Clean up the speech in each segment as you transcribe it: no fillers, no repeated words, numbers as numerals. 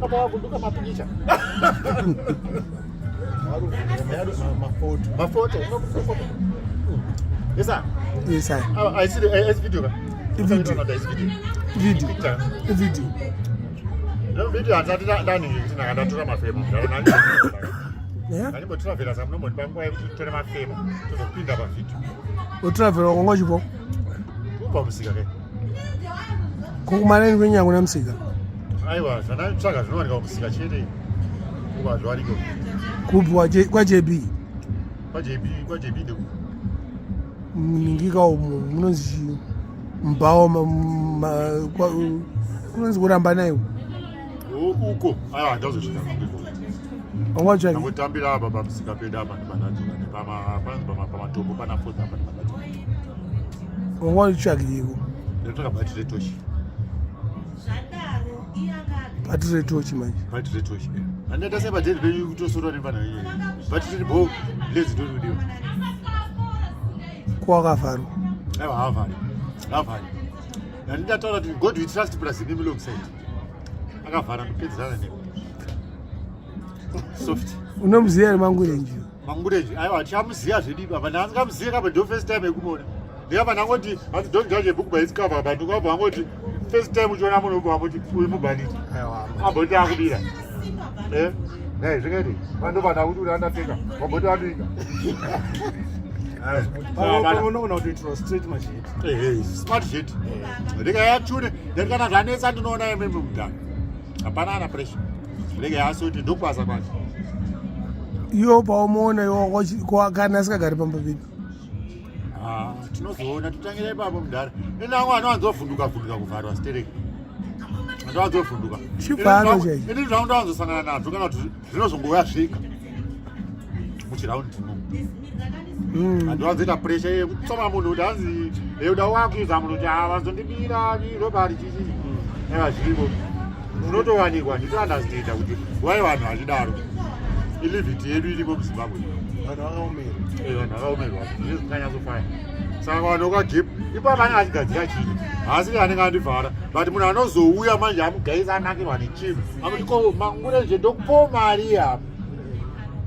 Apa wavhunduka mapikicha. Mafoto. Mafoto. Yes sir. Yes sir. Ah, I see the I video. Video. Video. Video. Video. No video handisati ndanhingi kuti ndanga ndatora mafemo. Yeah. Ndandimbotiravhera sa munombondipa nguva yekuti titore mafemo tozopinda pavideo. Utravhera wanga uchipo? Kubva musika ke. Kukumareni kwenyangu namusika. Aiwa, zvandanditsvaga zvinowanika kumusika chete. Kuba zvawariko. Kupi kwa JB? Kwa JB, kwa JB ndiko. Muningika umu munonzi chii? Mbawa kunonzi kuramba nayo. Uko, aiwa ndazosvika uko. Wanga Ndangotambira apa pamusika pedu apa ndipandadzoka nepama panonzi pamatombo pana fourth apa ndipandadzoka. Wanga uchitsvagiriko? Ndinotsvaga bhatiri retochi. Bhatiri retochi manje. Bhatiri retochi. Handiita sei padheni penyu kutosorwa nemfana wenyu. Bhatiri ribho lezi ndoriudiwa. Ko wakavharwa? Aiwa haavhari. Haavhari. Handindataura kuti God we trust plus inimi long side. Akavhara ndopedzerana newe. Soft. Unomuziva here Mangurenji? Mangurenji aiwa tichamuziva zvedu apa ndandingamuzive kapa ndo first time yekumuona. Ndikabva ndangoti hanzi don't judge a book by its cover but ndikabva wangoti first time uchiona munhu ubva wangoti uyu mubhanditi. Amboti akubira. Eh? Nei zvikaiti vandobva ndakuti uri andapfeka wamboti atoika. Unoona kutoitirwa straight masheti. Eh, smart shit. Ndikayachune ndati kana zvanetsa ndinoona imimi mudhara. Hapana ana pressure. Rega yasoti ndokubasa kwacho. Iyo paumoona iwo kana asikagari pamba pedu. Ah, tinozoona totangira ipapo mudhara. Ine amwe anowanzovhunduka vhunduka kuvharwa stereki. Anowanzovhunduka. Chivharo chaicho. Ini zvangu ndawanzosangana nazvo kana kuti zvinozongouya zvega. Muchiraundi muno. Handiwanzoita pressure yekutsoma munhu kuti hanzi yekuda wakuiza munhu kuti ah vazondibira robari chichi. Aiwa zviriko. Unotowanikwa nditounderstanda kuti why vanhu vachidaro. Ilivity yedu iriko muZimbabwe. Vanhu vakaomerwa. Eh, vanhu vakaomerwa. Zvine zvikanyatsofaya. Saka vanhu vakagip ipapo anenge achigadzira chinhu. Haasi anenge andivhara. But munhu anozouya manje amugaisa anakirwa nechinhu. Amuti ko mangurenje ndokupawo mari apa.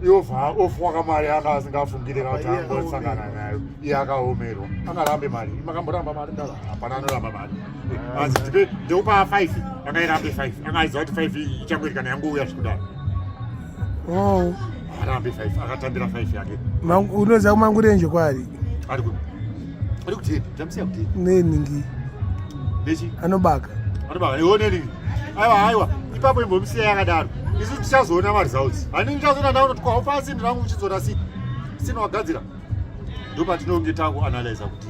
Yovha ofwaka mari anga asingafungire kuti angosangana nayo. Iye akaomerwa. Angarambe mari. Makamboramba mari ndava. Hapana anoramba mari. Hanzi ndipe ndikupa 5. Angairambe 5. Angaiziva kuti 5 ichangoita kana yangouya zvikudaro. Oh. Arambe 5. Akatambira 5 yake. Unoziva kumangurenje kwaari? Ari ku. Ari kutini? Ndamusiya kutini? Neningi. Nechi? Anobaka. Anobaka. Iwo neningi. Aiwa aiwa. Ipapo imbomusiya yakadaro. Isu tichazoona maresults. Hani ndichazoona ndaona kuti kwaofa sini rangu uchizoona sini. Sini wagadzira. Ndopatinonge takuanalyza kuti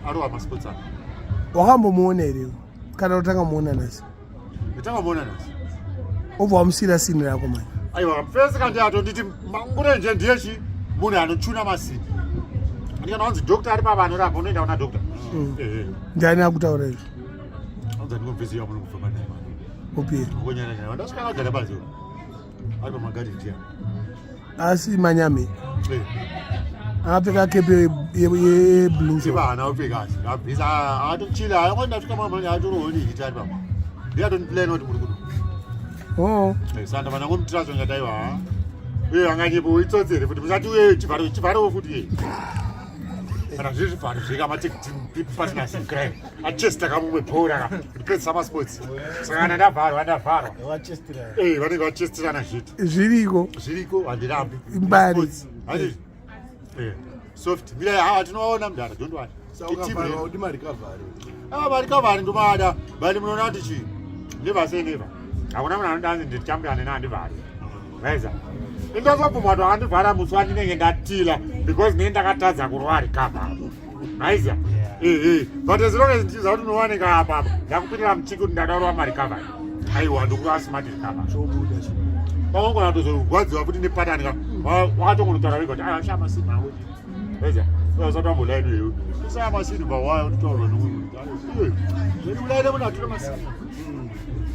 arova masports aka. Wakambomuona here? Kana utanga muona nhasi? Nditanga muona nhasi. Obva wamusiyira sini rako manje. Aiwa, first kandi atonditi Mangurenje ndiye chi munhu anochuna masini. Ndikana wanzi doctor ari pava anorapa unoenda kuna doctor. Eh. Ndiani akutaura izvi? Anzi ndingobvisiya munhu kufamba naye. Upi? Ngonyana nyana. Ndasvika akagara panze. Ari pamagadi ndiya. Asi manyame. Eh. Akapfeka kepe yeblue. Siba haana kupfeka asi. Abvisa atochila. Hayi ndasvika mama atorohoni hitari papa. Ndiye atondiplan kuti muri kuno. Oh. Eh, saka ndabva ndangomutira zvanga taiwa. Uye anganyepo itsotsi here futi musati uye chivharo chivharowo futi ye. Kana zviri zvivharo zvega matake team partners in crime. Achesta kamumwe bhora ka. Ndipedzisa masports. Saka kana ndavharwa ndavharwa. Vachestirana. Eh, vanenge vachestirana zviti. Zviriko. Zviriko handirambi. Mbari. Sports. Handizvo. Eh. Soft. Mira hawa tinoona mdara don't worry. Saka ukavharwa udi marecovery. Ah, marecovery ndomada. But munoona kuti chii? Never say never. Hakuna munhu anoda anzi ndichampion nena handivhari. Raiza. Indazobvuma kuti wakandivhara musi wandinenge ndatila because ndinenge ndakatadza kurova recover. Raiza. Eh eh. But as long as ndichiziva kuti unowanika apa apa, ndakupindira muchiki kuti ndada kurova marecovery. Aiwa ndokurova smart recovery. Chobuda chi. Pamwe unatozorwadziwa futi nepatani ka. Wakatongonotaura wega kuti aiwa shama sima yangu. Raiza. Usati wambolaini iwe. Usaya masini bawaya utotaurwa nomunhu. Iwe. Ulaine munhu atora masini.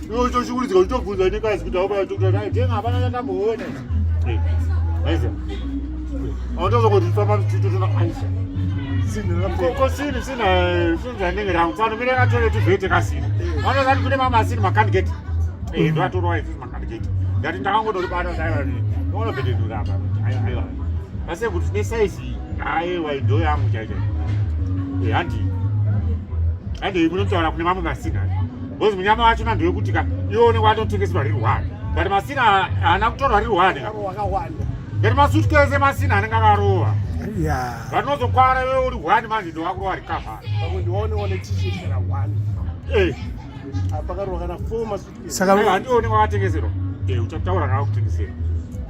Iwe uchoshungurudzika uchitobvunza nekazi kuti aupa kuti tenga hapana chandamboona. Raiza. Autozongoti famba tichitotona aisha. Kosini sina sinzanenge rangu tsano mire katore tuvhete kasini. Vanozati kune mamasini makandgate. Eh, ndoatorwa isusu makandgate. Ndati ndakangodoribata daiwa ndonobhedhenura apa. Aiwa. Asi kuti ne size aiwa ndo yangu chaicho. Eh, handi. Handi munotaura kune mamwe masini. Because munyama wacho na ndewekuti ka iwe unenge watotengeserwa riri one. But masini haana kutorwa riri one. Wakawanda. Ngati masuitcase emasini anenge akarova. Ya. Vanozokwara iwe uri one manje ndowakurova recover. Pamwe ndiwaone t-shirt kana one. Eh. Apa kana four masuitcase. Saka Aiwa, handioni wakatengeserwa. Eh, uchataura nawo kutengesera.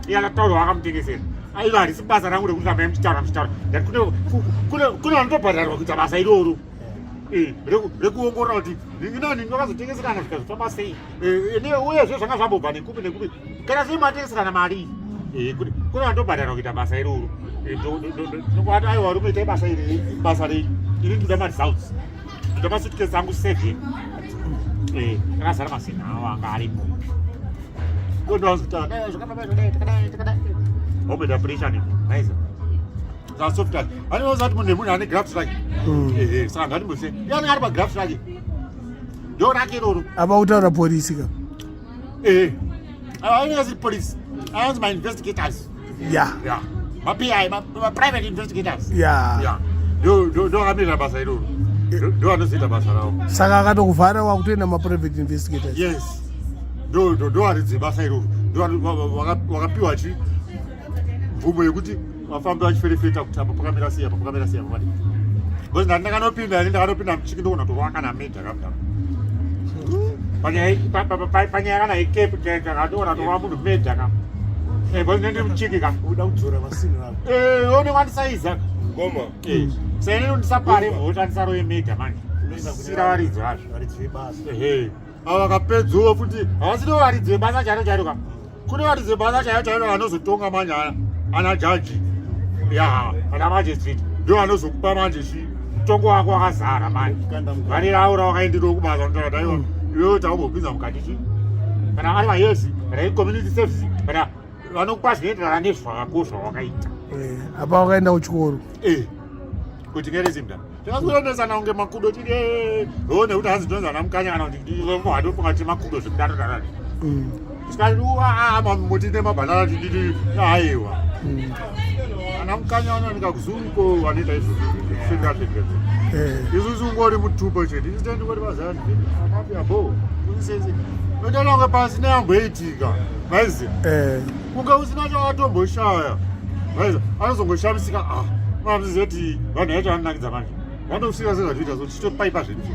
Iye akataura wakamutengesera. Aiwa, harisi basa rangu rekuti rambai muchitaura muchitaura. Ndati kune kune kune vanotobhadharwa kuita basa iroro. Eh, rekuongorora kuti nani vakazotengeserana zvikazofamba sei. Eh, uyezve zvanga zvambobva nekupi nekupi. Kana sei matengeserana mari. Eh, kune kune vanotobhadharwa kuita basa iroro. Eh, ndokuti aiwa varume itai basa iri basa rei. Ini ndinoda maresults. Ndinoda masuitcase angu 7. Eh, akazara masina awo anga aripo. Omeda pressure ne nice. Za soft touch. Anoza kuti munhu munhu ane grapes rake. Eh, saka ngatimbose. Iye anenge ari pa grapes rake. Ndo rake iroro. Apa kutaura polisi ka. Eh. Anenge asiri police. Anonzi ma investigators. Ya. Yeah. Ma PI, ma, ma private investigators. Ya. Yeah. Ndo ndo ndo akamirira basa iroro. Ndo anozoita basa ravo. Saka akatokuvhara wakutoenda maprivate investigators. Yes. Ndo ndo ndo varidzi basa iroro. Ndo vakapiwa chi mvumo yekuti vafambe vachiferefeta kuti apa pakamira sei apa pakamira sei apa padi. Because ndati ndakanopinda ini ndakanopinda muchiki ndokuona kuti wakana meja kamudaro. Panyaya kana ikepi kandoona kuti wa munhu meja ka. Eh, because ndiri muchiki ka. Uda kudzora masini rako. Eh, one wandisaiza. Ngoma. Eh, saka ini ndisapare mhosva ndisaroye meja manje. Unoenda kune Sira varidzi vazvo. Varidzi vebasa. Ehe. Ava vakapedzawo futi havasiri varidzi vebasa chairo chairo ka. Kune varidzi vebasa chairo chairo vanozotonga manje ana jaji. Ya, ana magistrate. Ndio vanozokupa manje chi mutongo wako wakazara manje. Kanda mukati. Vane raura wakaenderwa kubasa unotaura kuti aiwa iwewe takumbopinza mukati chi. Kana ari mayezi, kana iri community service, kana vanokupa zvinoenderana nezvako zvawakaita. Eh, apa wakaenda kuchikoro. Eh, kuti ngerezimda tingazoendesana kunge makudo tiri o nekuti hanzi tinonzi mukanya kana kuti hatofunga tiri makudo zvekudaro darani tikati mutine mabhanana tididi aiwa ana mukanya vanowanika kuzunko vanoita izvozvo svika svika isusu ungori mutupo chete isu tendingori mazani mafia bo usisense unotaura kunge pasi neyamboitika maiziva kunge usina chawatomboshaya maiziva anozongoshamisika ah mamuziziva kuti vanhu vacho vanonakidza manje vandokusvika sezvatoita so tichitopaipa zvedu so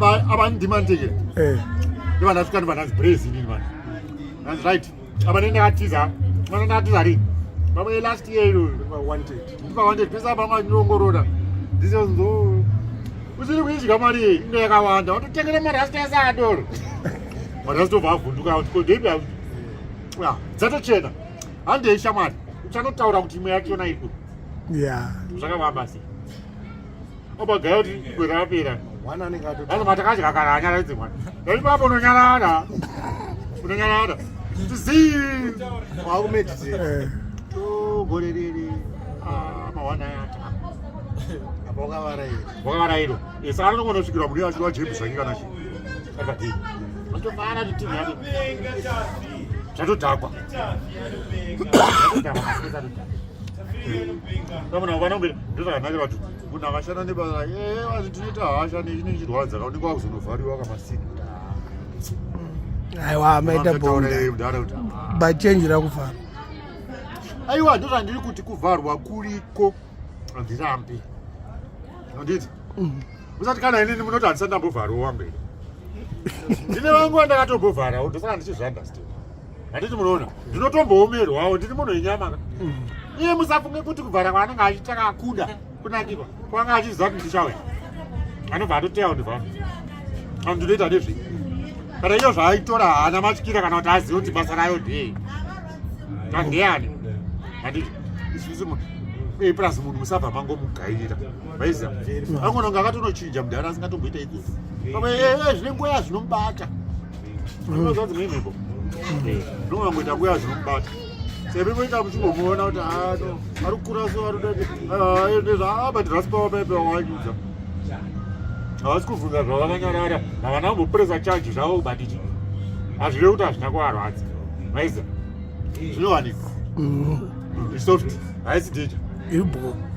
ava ndimandeke ndova ndasvika ndobva ndanzi brace inini manje ndanzi right apa ne ndakatiza mana ndakatiza rini pamwe last year iroyo Wanted. ndipawande pese apa mandiongorora ndisonzo usiri kuidya mari iyi ino yakawanda watotengera marasta ese adoro marasta obva avhunduka kuti kodeipi dzatochena handei shamwari uchanotaura kuti imwe yachona iri kuri Ya. zvakavamba sei obagaya kuti igwe rapera One anenge ato. vanhu matakadya kana anyaradze mwana ipapo unonyarara unonyarara tizii Wakumeditate. Gore riri mawana yata Apa wakavaraira. wakavarairwa saka anongonosvikirwa munhu achiwa jembi zvake kana chii akadii atofara kuti timu yake zvatodhakwa ndozvakanakira kuti munhu akashanda nebasa rake tinoita hasha nechirwadza kaunenge wakuzonovhariwa kamasini Aiwa maita bonda. mudhara kuti But change rakuvhara. Aiwa, ndozvandiri kuti kuvharwa kuriko, handirambi, handiti musati kana inini munoti handisati ndambovharwa wangu here ndine vangu vandakatombovharawo, ndosaka ndichizviunderstand, handiti munoona ndinotomboomerwawo, ndiri munhu wenyama ka. Iye musafunge kuti kuvhara kwaanenge achiita kakuda kunakirwa kwanga achiziva kuti ndichauya, anobva atoteya kundivhara. Ndinoita nezvei kana iyo zvaaitora haana matyira kana kuti azive kuti basa rayo ndei kandeyani, handiti isusu plus munhu musabva mangomugaira, vaiziva angononga akatonochinja mudhara asingatomboita idzodzo pamwe zvine nguva yazvinomubata, unoziva dzimwe mhepo ndinongangoita nguva yazvinomubata. Semi moita muchingomuona kuti ano ari kukura so ari kudai, but Raspower paipe wawanyudza havasi kuvhunza zvavakanyarara, havana kumbopresa charge zvavo, but ichi hazvirevi kuti hazvina kuvarwadza. Maiza zvinowanikwa. Soft haisi danger. Iri bho.